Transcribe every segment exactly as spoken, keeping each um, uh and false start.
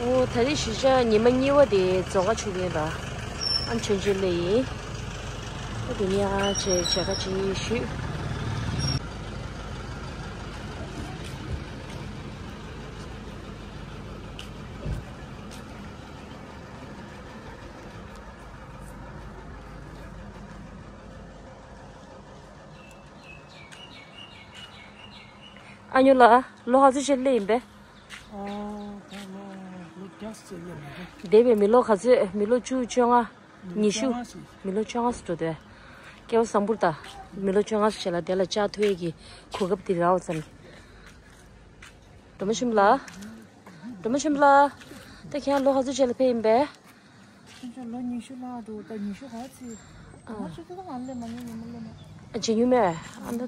ཨོ་ད་རེས་གཞིས་ཆགས་ཉི་མ་གཉིས་པ་དེ་རྫོང་ཁ་ཆོས་སྡིངས་ལ་ཨ་མཆོད་མཇལ་སླེབས་ཡིན། ཨ་དེ་ནས་ཨ་ཆེ་བྱ་དགའ་ཅིག་ཞུས། ཨ་ཉོ་ལགས། ལོ་ག་ཚོད་ཅིག་སླེབས་ཡིན་པས། ཨོ། ད་ལོ་ལོ་བརྒྱ་ཙམ་སླེབས་མ་རེད། འདས་པའི་མི་ལོ་ག་ཚོད། མི་ལོ་བཅུ། བཅོ་ལྔ། ཉི་ཤུ། མི་ལོ་བཅོ་ལྔ་ཙམ་འགྲོ་དུས། སྐལ་བ་བཟང་པོ་དང་མི་ལོ་བཅོ་ལྔ་ཙམ་ཞིག་ལ་དེ་ལ་བཅར་ཐུབ་ཡས་ཀྱི་གོ་སྐབས་འདི་རག་པ་ཙམ་གྱིས། སྒྲོལ་མ་ཆོས་འཕེལ་ལགས། སྒྲོལ་མ་ཆོས་འཕེལ་ལགས། ད་ཁྱེད་རང་ལོ་ག་ཚོད་ཅིག་ལ་ཕེབས་ཡིན་པས། ཁྱེད་ཚོ་ལོ་ཉི་ཤུ་ལྷག་འདུག་ད་ཉི་ཤུ་ག་ཚོད། ཨ། ང་ཚོ་ད་ང་ལས་མ་ཉུང་ཉི་མ་ལས་མ། ཨ་བྱེད་མྱོང་མེད། ཨ་ད་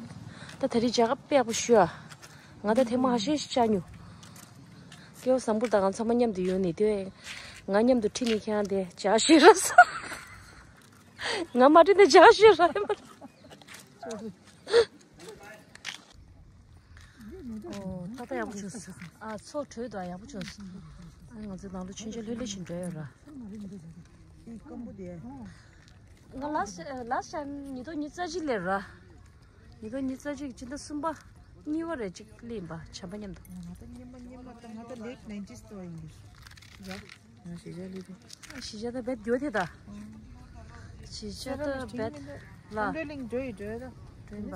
ད་ད་རེས་མཇལ་ཁ་དཔེ་ཡག་པོ་ཞུ་ཨ། ང་ད་ཐེངས་མ་ཧ་ཤེས་ཤིག་བཅར་མྱོང་། སྐལ་བ་བཟང་པོ་དང་ང་ཚང་མ་མཉམ་དུ་ཡོང་ནས་དེ། ང་མཉམ་དུ་ཁྲིད་ནས་ཁྱེད་རང་དེ་མཇལ་ཁ་ཞུས་རོགས་གནང་། ང་མ་ཁྲིད་ནས་མཇལ་ཁ་ཞུས་རོགས་ཡ་མ། ཨོ། ཏག་ཏག་ཡག་པོ་བྱུང་སོང་། ཨ་མཚོ་དྲོས་འདུག་ཡག་པོ་བྱུང་སོང་། ཨ་ང་ཚོ་ནང་ལ་མཆོད་མཇལ་ལྷོད་ལྷོད་བྱས་འགྲོ་ཡོད་ར། ཨེ་སྐམ་པོ་དེ། ང་ལ་ལ་ཤ་ཉིས་སྟོང་ཉི་ཤུ་རྩ་གཅིག་ལས་ར། ཉིས་སྟོང་ཉི་ཤུ་རྩ་གཅིག་སྤྱི་ཟླ་གསུམ་པ་གཉིས་པ་རེད་ཅིག་སླེབས་ཡིན་པ་བྱམས་པ་མཉམ་དུ། ང་ད་སྔོན་མ་སྔོན་མ་ད་ང་ད་late nineties དུ་ཡིན་གྱི་ར། ང་གཞིས་ཆགས་སླེབས་དུས། གཞིས་ཆགས་ད་བེད་འགྱོ་དེ་ད། གཞིས་ཆགས་ད་བེད་ལ། ཁམས་འགྲོ་ལིང་འགྲོ་ཡི་འགྲོ་ཡི་ད། འགྲོ་ཡིན་པ།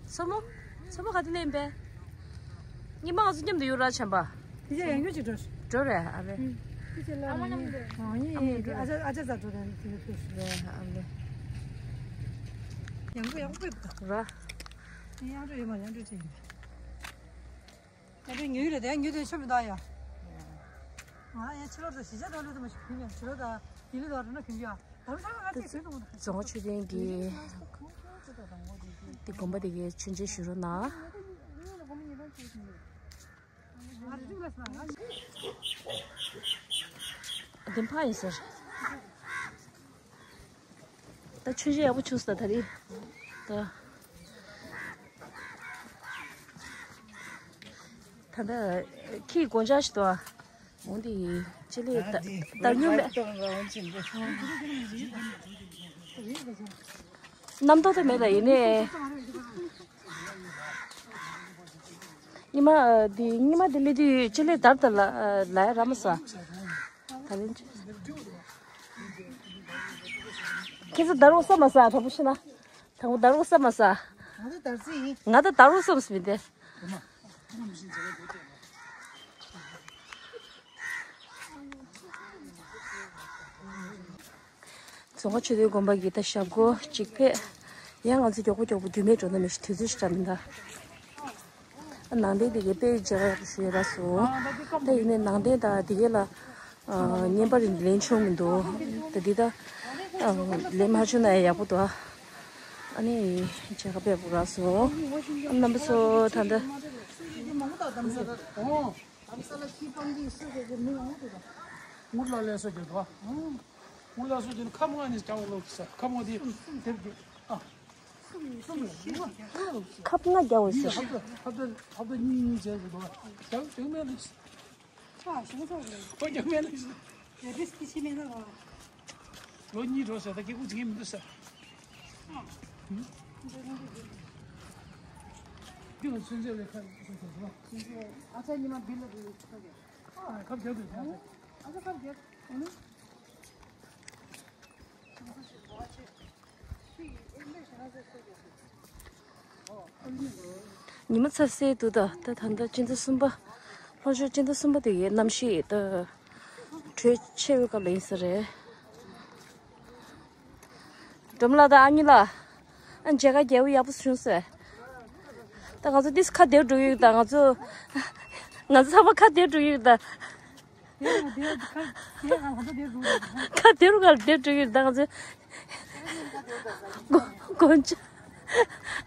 མཚོ་མོ། མཚོ་མོ་ག་དུས་སླེབས་ཡིན་པས། སྔོན་མ་ང་ཚོ་མཉམ་དུ་ཡོད་ར་བྱམས་པ། དེ་ཚོ་ཡང་འགྱོ་ཅིག་འགྲོ། འགྲོ་རེད་ཨ་ལེ། དེ་ཚོ་ལ་ཨ་མ་མཉམ་དུ། ཨ་ཡིན་ཡིན་ཨ་ཅག་ཨ་ཅག་ཚ་འགྲོ་རེད་དེ་ཚོ་འགྲོ། རེད་ཨ་ལེ། ཡང་འགྲོ་ཡང་འགྲོ་ད། ར། དེ་ཡང་འགྲོ་ཡོད་མ་ཡང་འགྲོ་ཅིག་ཡིན། ཡང་འགྲོ་ཉོས་རེད་དེ་ཉོས་དེ་ཆོ་མི་ད་ཡ། ང་ཡང་ཕྱི་ལོགས་དུ་གཞིས་ཆགས་དང་ལུས་དུ་མ་ཞིག་གིན་ཡང་ཕྱི་ལོགས་དང་ཡིན་ལུས་དང་རུ་ན་གིན་ཡ། རང་ས་ང་ཚོས་གིན་དུ་མ་ད། རྫོང་ཁ་མཆོད་རྟེན་གྱི་དེ་དགོན་པ་དེ་གའི་མཆོད་མཇལ་ཞུ་རོགས་གནང་། དེ་ཕ་ཡིན་ཟེར། ད་ཆུ་བཞི་ཡག་པོ་ཆུ་ས་ད་རེད། ད་ད་ད་ཁྱི་སྒོ་ལྕགས་ཤིག་ཏུ་ཨ། འོང་དེ་ཅི་ལས་ད་ད་ཉུ་མེད། རྣམ་རྟོག་ད་མེད་ད་ཡིན་ནས། ཉི་མ་འདི་ཉི་མ་འདི་ལི་དུས་ཅི་ལས་དར་དར་ལ་ལ་ཡ་ར་མ་ས། ད་ལན་ཅི། ཁྱེད་ཚོ་དར་རོགས་ས་མ་ས་དྲང་པོ་ཤི་ན། དང་པོ་དར་རོགས་ས་མ་ས། ང་ཚོ་དར་སི་ཡིན། ང་ད་དར་རོགས་ས་མ་ས་མི་འདི། རྫོང་ཁ་ཆོས་སྡེ་དགོན་པ་གི་ད་ཞབས་སྐོར་གཅིག་ཕེབས། ཡང་ང་ཚོ་མགྱོགས་པོ་མགྱོགས་པོ་རྒྱུས་མེད་འགྲོ་ན་མི་ཤེས་དུས་ཚོད་ཞིག་འདྲ་མི་འདྲ། ནང་བསྟན་དེ་གའི་དཔེ་མཇལ་ཁ་ཡག་པོ་ཞུ་ཡ་རག་སོང་། ད་ཡིན་ནའི་ནང་བསྟན་དང་དེ་གའི་ལ་བརྙན་པར་ལེན་ཆོག་མི་འདུག་ད་འདི་ད་ལེན་མ་ཆོག་ན་ཡག་པོ་འདུག་ཨ་ནི་མཇལ་ཁ་དཔེ་ཡག་པོ་རག་སོང་། རྣམ་པ་ཚོ་ད་ལྟ། དྷ་རམ་ས་ལ་ཁྱི་སྤང་གི་སུ་གི་གི་མི་ཡོང་དུ་ག་ངུར་ལ་ལས་སོ་གི་དོ། ངུར་ལ་སོ་གི་ཁ་མོ་ནི་ཀྱང་ལོ་ས་ཁ་མོ་དེ་དེབ་གི་ཨ། ཁབ་ལྔ་རྒྱག་འོས་ཟེར། ཧབ་ཏུ་ཧབ་ཏུ་ཧབ་ཏུ་གཉིས་གཉིས་བྱས་ཟེར་དོ། རྒྱག་རྒྱག་མེད་ལུས། ཁོ་རྒྱག་མེད་ལུས། ལོ་གཉིས་འགྲོ་ཟེར་ད་སྐྱེ་དགུ་བྱེད་མི་འདུག་ས། ཨ། འདི་ལ་ཚུན་ཚོད་ལས་ཁ་ཚུན་ཚོད་ཟེར་བ། ཚུན་ཚོད་ཨ་ཅག་ཉི་མ་བིལ་ལ་བིལ་ལ་ཚུད་ཀྱི། ཨ་ཁབ་རྒྱག་དུས་ཨ་ཅག་ཁབ་རྒྱག་ཨ་ནི། ཉི་མ་ཚ་སེ་འདུག་ད་ད་ད་ལྟ་སྤྱི་ཟླ་གསུམ་པ། ལྷོ་ཕྱོགས་སྤྱི་ཟླ་གསུམ་པ་དེ་གའི་གནམ་གཤིས་ད་དྲོད་ཆེ་བའི་སྐབས་ལ་ཡིན་ས་རེད། སྒྲོལ་མ་ལགས་དང་ཨ་མྱེས་ལགས། ཨ་མཇལ་ཁ་རྒྱལ་པོ་ཡག་པོ་བྱུང་སོང་། ད་ང་ཚོ་ཏིས་ཁ་བདེ་འགྲོ་གི་ཡོད་ད་ང་ཚོ། ང་ཚོ་ཚང་མ་ཁ་བདེ་འགྲོ་གི་ཡོད་ད། ཁ་བདེ་རུ་ག་བདེ་འགྲོ་གི་ཡོད་ད་ང་ཚོ། དགོ་དགོ་ཅ།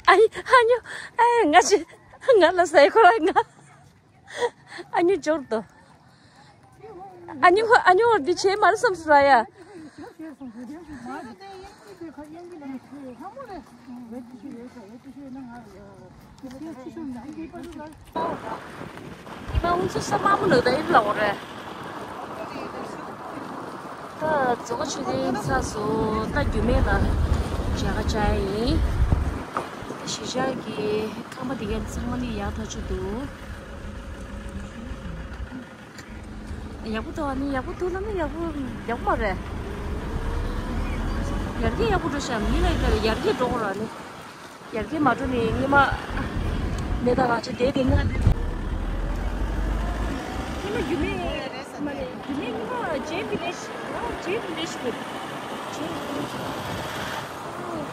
ཨ་ཡི་ཨ་ཉོ། ཨ་ང་ཅི། ང་ལ་ཟེར་ཁོ་ར་ང་། ཨ་ཉོ་འབྱོར་དོ། ཨ་ཉོ་ཁོ་ཨ་ཉོ་འདི་བྱེད་མ་རེད་བསམ་སོང་ར་ཡ། ཉི་མ་ཧུན་སུར་ས་དམར་པོ་འདུག་ད་ཨེ་ལ་འོ་རེད། རྫོང་ཁ་མཆོད་རྟེན་ཚར་སོང་། ད་རྒྱུད་སྨད་ལ་མཇལ་ཁ་བཅར་ཡ་ཡིན། ད་གཞིས་ཆགས་ཀྱི་ཁང་པ་འདི་ག་ཚང་མ་ནི་ཡག་ཐག་ཆོད་འདུག་ཡག་པོ་འདུག་ཨ་ནི་ཡག་པོ་འདུག་ལབ་ན་ཡག་པོ་ཡག་པོ་མ་རེད། ཡར་རྒྱས་ཡག་པོ་འགྲོ་ཤག་མི་ལ་ཡར་རྒྱས་འགྲོ་གོ་ར་ནི། ཡར་རྒྱས་མ་འགྲོ་ནི་སྔོན་མ་ནས་ད་ང་ཚོ་བསྡད་དེ་ན། སྔོན་མ་རྒྱུད་སྨད་མ་རེད། རྒྱུད་སྨད་སྔོན་མ་ཇེ་ཨེན་བི་ལེཇ། ང་ཇེ་ཨེན་བི་ལེཇ་རེད། ཇེ་ཨེན་བི་ལེཇ། ཨོ།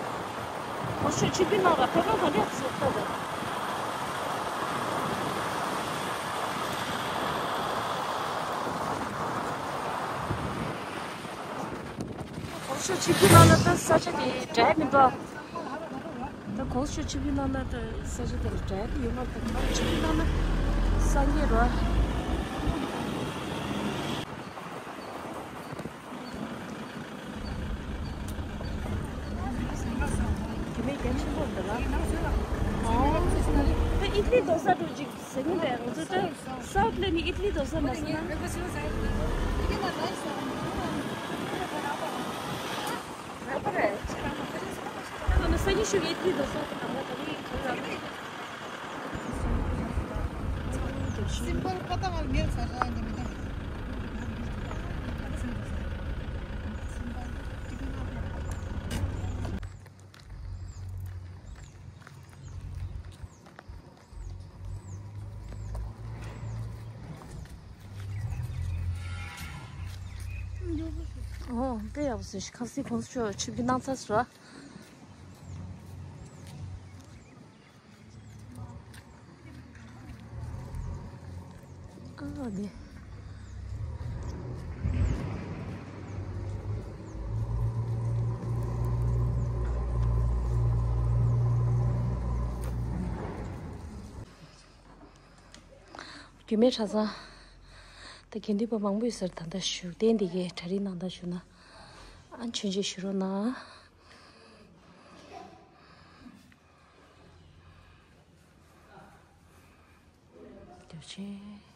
ཁོ་ཚོས་ཆིབས་བསྒྱུར་གནང་བ་ཐོབ་ཐང་ག་འདྲ་ཞིག་ཐོབ་པ། ཁོ་ཚོས་ཆིབས་བསྒྱུར་གནང་ན་ད་ས་ཆ་དེ་འདྲ་མི་འདུག་ད་ཁོ་ཚོས་ཆིབས་བསྒྱུར་གནང་ན་ད་ས་ཆ་དེ་འདྲ་ཡོད་མ་རེད། ད་ཁོ་ཆིབས་བསྒྱུར་གནང་ན་སངས་རྒྱས་རེད། རྒྱུད་སྨད་རྒྱ་ཆེན་པོ་འདི་ལ། ཨོ། ད་ཨི་ཏི་ལི་རྡོ་ས་འགྲོ་ཅིག་ཟེར་གྱིན་པས། ང་ཚོ་ད་སའུ་ཐི་ལ་ནི་ཨི་ཏི་ལི་རྡོ་ས་མ་ཟ་ན། རག་པ་རེད། ད་ང་ཚོ་སང་ཉིན་ཞོགས་ཀྱི་ཨི་ཏི་ལི་རྡོ་ས་དེ་གང་ག་ད་ནི་གང་ལ། Simple ཁ་བཏགས་ལ་ངེར་ཚ་ཚ་ཡིན་གྱི་མི་འདུག་ཨོ། དཔེ་ཡག་པོ་བཟོས་ཤག་ཁ་སང་ཁོང་ཚོ་ཆིབས་བསྒྱུར་གནང་ཚར་སོང་། ཨ་ནི། རྒྱུད་སྨད་གྲྭ་ཚང་། ད་དགེ་འདུན་པ་མང་པོ་ཡོད་ས་རེད། ད་ལྟ་བཞུགས་གདན་འདི་གའི་གྲ་སྒྲིག་གནང་སྟངས་ཞུ་ན། ཨ་མཆོད་མཇལ་ཞུ་རོགས་གནང་། རྒྱབ་ཆེན།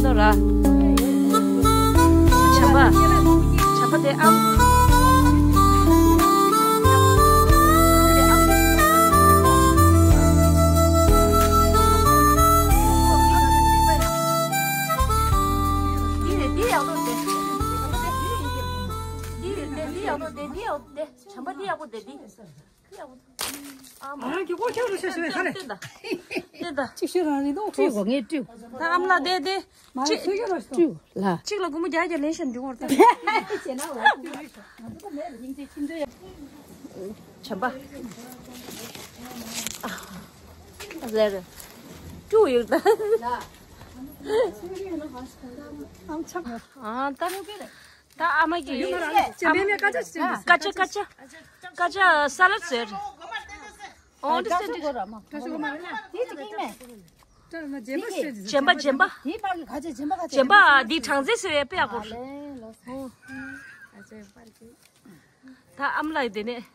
ནོ་ར། བྱམས་པ། བྱམས་པ་དེ་ཨམ། འདི་རེད། འདི་ཡག་པོ་རེད། འདི་རེད། འདི་ཡག་པོ་རེད། འདི་ཡག་པོ་རེད། བྱམས་པ་འདི་ཡག་པོ་རེད། འདི། ཨ་མ། ཨ་ཁྱོད་ཁོ་ཁྱོད་རུ་ཤ་ཤ་ཁ་རེ། བསྟན་ད། བསྟན་ད། ཅིག་ཤོད་རང་རེད་དོ། ཁོས་གོ་ངས་སྤྲུག་ད་ཨ་མ་ལགས་བསྡད་བསྡད། མ་ཅིག་ཚོད་ཁྱོད་རུ་ཤོད། ལ། ཅིག་ལ་སྒོར་མོ་བརྒྱ་བརྒྱ་ལེན་ཤམ་འཇུག་བར་ད། བྱས་ན་ལ། བྱམས་པ། ཨ་ཟེར། སྤྲུག་ཡོད་ད། ཨ་ཆག་ཨ་ད། ད་ཨ་མ་གི་ཡུ་མ་ར་ཅེ་མེ་མེ་ཀ་ཅ་ཅེ་མེ། ཀ་ཅ་ཀ་ཅ། ཀ་ཅ་ས་ལད་ཟེར། ཨོ་འདི་སེ་འདི། ཀ་ཅ་གོ་ར་མ། ཀ་ཅ་གོ་མ་རེད་ན། དེ་ཅི་ཀིང་མེ། ཀྲ་མ་རྗེན་པ་ཞེས་ཀྱི། རྗེན་པ་རྗེན་པ། དེའི་བར་གྱི་ཀ་ཅ་རྗེན་པ་ཀ་ཅ། རྗེན་པ་འདི་གྲངས་ཚད་ཟེར་བའི་དཔེ་ཡག་པོ། ཨ་ལེ་ལོ་སོ། ཨ་ཅེ་པར་ཅེ། ད་ཨ་མ་ལགས་དེ་ནས།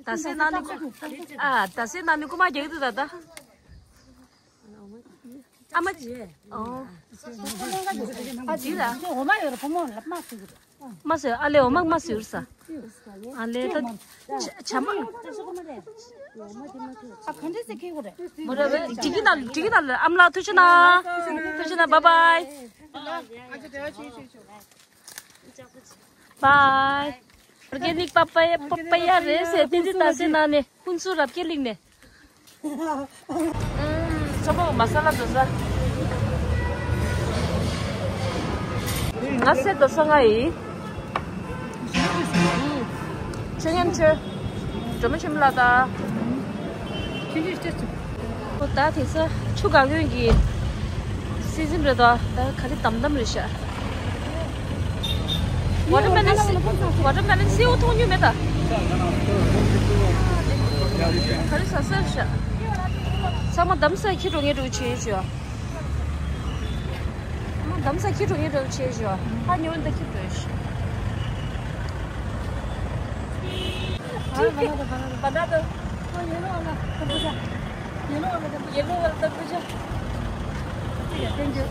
ད་སེ་ན་ནི་ཀུ། ཨ་ད་སེ་ན་ནི་ཀུ་མ་རྒྱག་གི་འདུག་ད་ད། ཨ་མ་ཅི། ཨོ། ཨ་ཅི་ལ། འོ་མ་ཡོད་ར་ཕོ་མོ་ལབ་མ་ཟེར་གི་རེད། མ་ཟེར་ཨ་ལེ་འོ་མ་མ་ཟེར་ས། ཨ་ལེ་ད། བྱ་བྱ་མ། ཨ་ག་འདྲ་ཟེར་ཁེ་གོ་རེད། མོ་རེ་བས་འགྲིག་གི་ན་འགྲིག་གི་ན་ལ་ཨ་མ་ལགས་ཐུགས་རྗེ་གནང་། ཐུགས་རྗེ་གནང་། བཱའི་བཱའི། བའི། ཨོར་གེ་ནིག་པ་པ་ཡ་པ་པ་ཡ་རེད་ཟེར་ཏེ་འདི་ད་སེ་ན་ནས་ཀུན་སུ་རབ་རྒྱས་གླིང་ནས། ཚོ་མོ་མ་ས་ལ་དོ་ས། ང་སེ་དོ་ས་ང་ཡི། ཆོས་ཉམས་ཆོས། སྒྲོལ་མ་ཆེན་མོ་ལགས་ད། ཁྱོད་ཀྱིས་སྤྲད་ཐུབ། ཨོ་ད་དེ་ས་ཆུ་ག་གོན་གྱི་སི་ཛིན་རེད་དོ། ད་ག་རེ་དམ་དམ་རེད་ཤག་ཝ་ཊར་མེ་ལོན་སི་ཝ་ཊར་མེ་ལོན་སེའུ་མཐོང་རྒྱུ་མེད་ད། ག་རེ་ཟ་ཟེར་ཤག་ཚང་མ་དམ་ས་ཁྱི་འགྲོ་ངེས་འགྲོ་བྱེད་ཤག་ཚང་མ་དམ་ས་ཁྱི་འགྲོ་ངེས་འགྲོ་བྱེད་ཤག་ཧ་ཉོ་འདི་ཁྱི་འགྲོ་ཤག Banana, banana. Oh, yellow wala, kombucha. Yellow wala, kombucha. Yellow wala, kombucha. Thank you.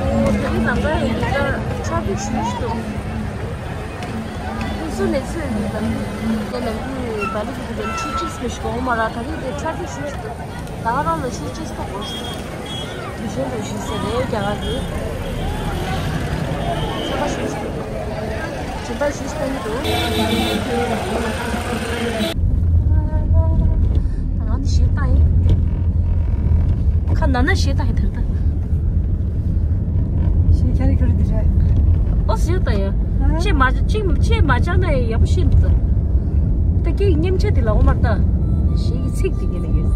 Oh, ད་རིང་ནམ་ཟླ་ཡིན་ད་ཁྲ་ཕིག་ཞེ་པོ་ཅིག་འདུག་ཁོ་ཚོ་ནས་ཚོད་འདུག་ལམ་བུ། དེ་ལམ་བུ་བ་ལི་བུ་གི་ཆུ་ཅིས་མི་ཤི་གོང་མ་ར་ད་རིང་དེ་ཁྲ་ཕིག་ཞེ་པོ་ཅིག་འདུག་ད་ག་རང་ལ་ཆུ་ཅིས་ཐོག་གོ་དུས་ཆེན་དུ་ཞིག་ཟེར་རེད་རྒྱ་གར་གྱི། ཚ་བ་ཞེ་པོ་ཅིག་འདུག་ཇིམ་པ་ཞེ་པོ་ཅིག་གཏོང་གི་འདུག་ང་ནི་ཞེ་ལྟ་ཡིན། ཁ་ན་ན་ཞེ་ལྟ་ཡིན་དེར་ལྟ། ཞེ་ཁྱ་རི་ཁྱོ་རི་འདི་རེད། ཨོ་ཟེར་ལྟ་ཡ། ཨ། ཅེས་མ་ཅེས་ཅེས་མ་བཅར་ན་ཡ་ཡག་པོ་ཤེས་མི་ཐུབ། ད་ཀྱེ་མཉེན་ཆ་འདི་ལ་འོ་མར་ལྟ། ཞེ་གི་ཚིག་འདི་ཉན་ན་ཡོད།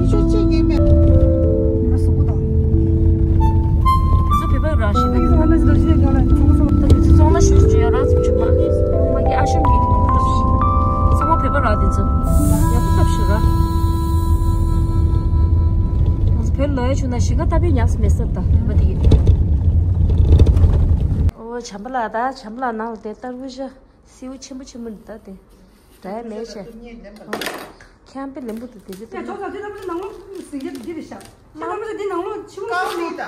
ཡིག་ཆ་ཅིག་ཉན་མེད། ང་གཟུགས་པོ་དང་། ང་ཚོ་བོད་པ་རང་བཞིན་ད་གིན་ང་ཚོ་ལ་ཞིག་ཡོད་ལ་ཚོང་ལ་ཞུ་ཞུ་ཡ་རང་ཚོ་བྱུང་མ། ང་གི་ཨ་ཤམ་གྱི་ནང་ཐབས་ཤིག་ཚང་མ་བོད་པ་རང་དེ་ཚོ་ཡག་པོ་ཐབས་ཤིག་ར། ང་ཚོ་བོད་ལོ་ཡ་བྱུང་ན་ཞིང་ཁ་ལྟ་བུའི་ཉག་མེད་ས་ད་བོད་པ་དེ་གི། ཨོ་བྱམས་པ་ལགས་ད་བྱམས་པ་ལགས་ནང་ལ་དེ་ལྟར་བུ་ཤ། སེའུ་ཆེན་པོ་ཆེན་པོ་འདི་ལྟ་སྟེ། འདྲ་མེད་བྱས། ཁྱམ་པའི་ལེན་པོ་དེ་དེ་རེད་ད། ཡ་ཐོག་ཐོག་དེ་ལྟ་བུ་ནང་ལོགས་སིང་རྒྱ་དེ་རེད་ཤག་དེ་ལྟ་བུ་དེ་ནང་ལོགས་ཕྱི་ལོགས་སེའུ་རེད་ད།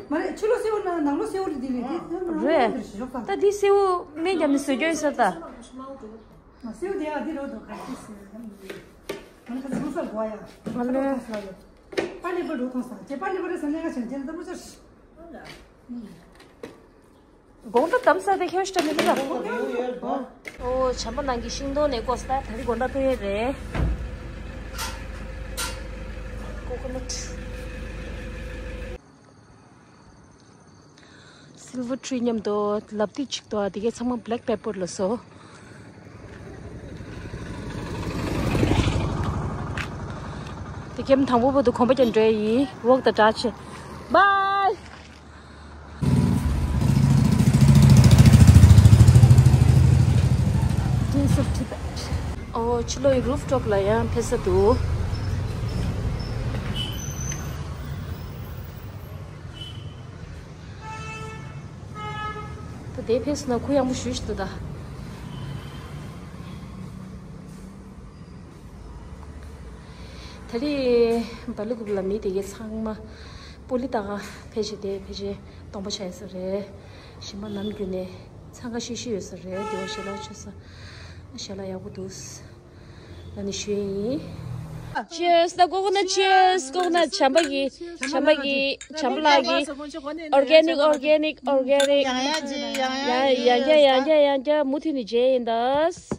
མ་རེད་ཕྱི་ལོགས་སེའུ་ན་ནང་ལོགས་སེའུ་རེད་དེ་རེད་དེ་ནང་ལོགས་རེད་ཤག་ད་དེ་སེའུ་སྨན་རྒྱབ་ནས་བཟོ་རྒྱུ་ཡིན་ས་ད། སེའུ་དེ་ཡ་དེ་རོ་དོ་ག་དེ་སེའུ་ཡ་མི་རེད། ང་ཁ་ཚ་ལུག་ས་གོ་ཡ། ང་ལ་ཁ་ཚ་ལ་ཡ། པ་ནི་པ་རོ་ཐོང་ས་ཇེ་པ་ནི་པ་རེད་ས་ནས་ང་ཆང་ཇེ་ལྟ་བུ་ཆ། དགོང་དྲོ་དམ་ས་དེ་ཁྱོད་ཤི་མི་འདུག་ཨོ་བྱམས་པ་ནང་གི་ཤིང་སྡོང་ནས་བསྐོས་ས་ད་རིང་དགོང་དྲོ་ཐོན་ཡས་རེད། ཀོ་ཀོ་ནཊ། སིལ་ཝར་ཊི་རི་མཉམ་དུ་ལབ་ཏིག་ཅིག་འདུག་དེ་གའི་ཚང་མ་བྷེ་ལེག་པེ་པར་ལ་སོ། དེ་གའི་དང་པོ་བར་དུ་གོམ་པ་རྒྱག་འགྲོ་ཡི་ཝོག་དང་འདྲ་ཆེ། Bye. Taste of Tibet. ཨོ་ཕྱི་ལོགས་ཀྱི་རུབ་ཊོབ་ལ་ཡང་ཕེབས་ས་འདུག་ད་དེ་ཕེབས་སོང་ན་གུ་ཡངས་པོ་ཞེ་ཅིག་འདུག་ད། ད་རེས་སྦེལ་ཀོབ་ལ་མི་དེ་གའི་ཚང་མ་པོ་ལི་ཏ་ག་ཕལ་ཆེར་དེ་ཕལ་ཆེར་སྟོང་པ་ཆགས་ཡོད་ས་རེད། གཞན་པ་ནམ་རྒྱུན་ནས་འཚང་ཁ་ཤིག་ཤིག་ཡོད་ས་རེད། དེ་བ་ཞལ་ལག་མཆོད་ས་ཞལ་ལག་ཡག་པོ་འདུག་ལ་ནི་ཞུ་ཡིན། Cheers ད་ཀོ་ཀོ་ནཊ། Cheers ཀོ་ཀོ་ནཊ། བྱམས་པ་གི་བྱམས་པ་གི་བྱམས་པ་ལགས་ཀྱི་organic organic organic ཡང་ཡང་ཡང་ཡང་ཡང་ཡང་ཡང་མུ་མཐུད་ནས་བརྗེ་ཡིན་ད།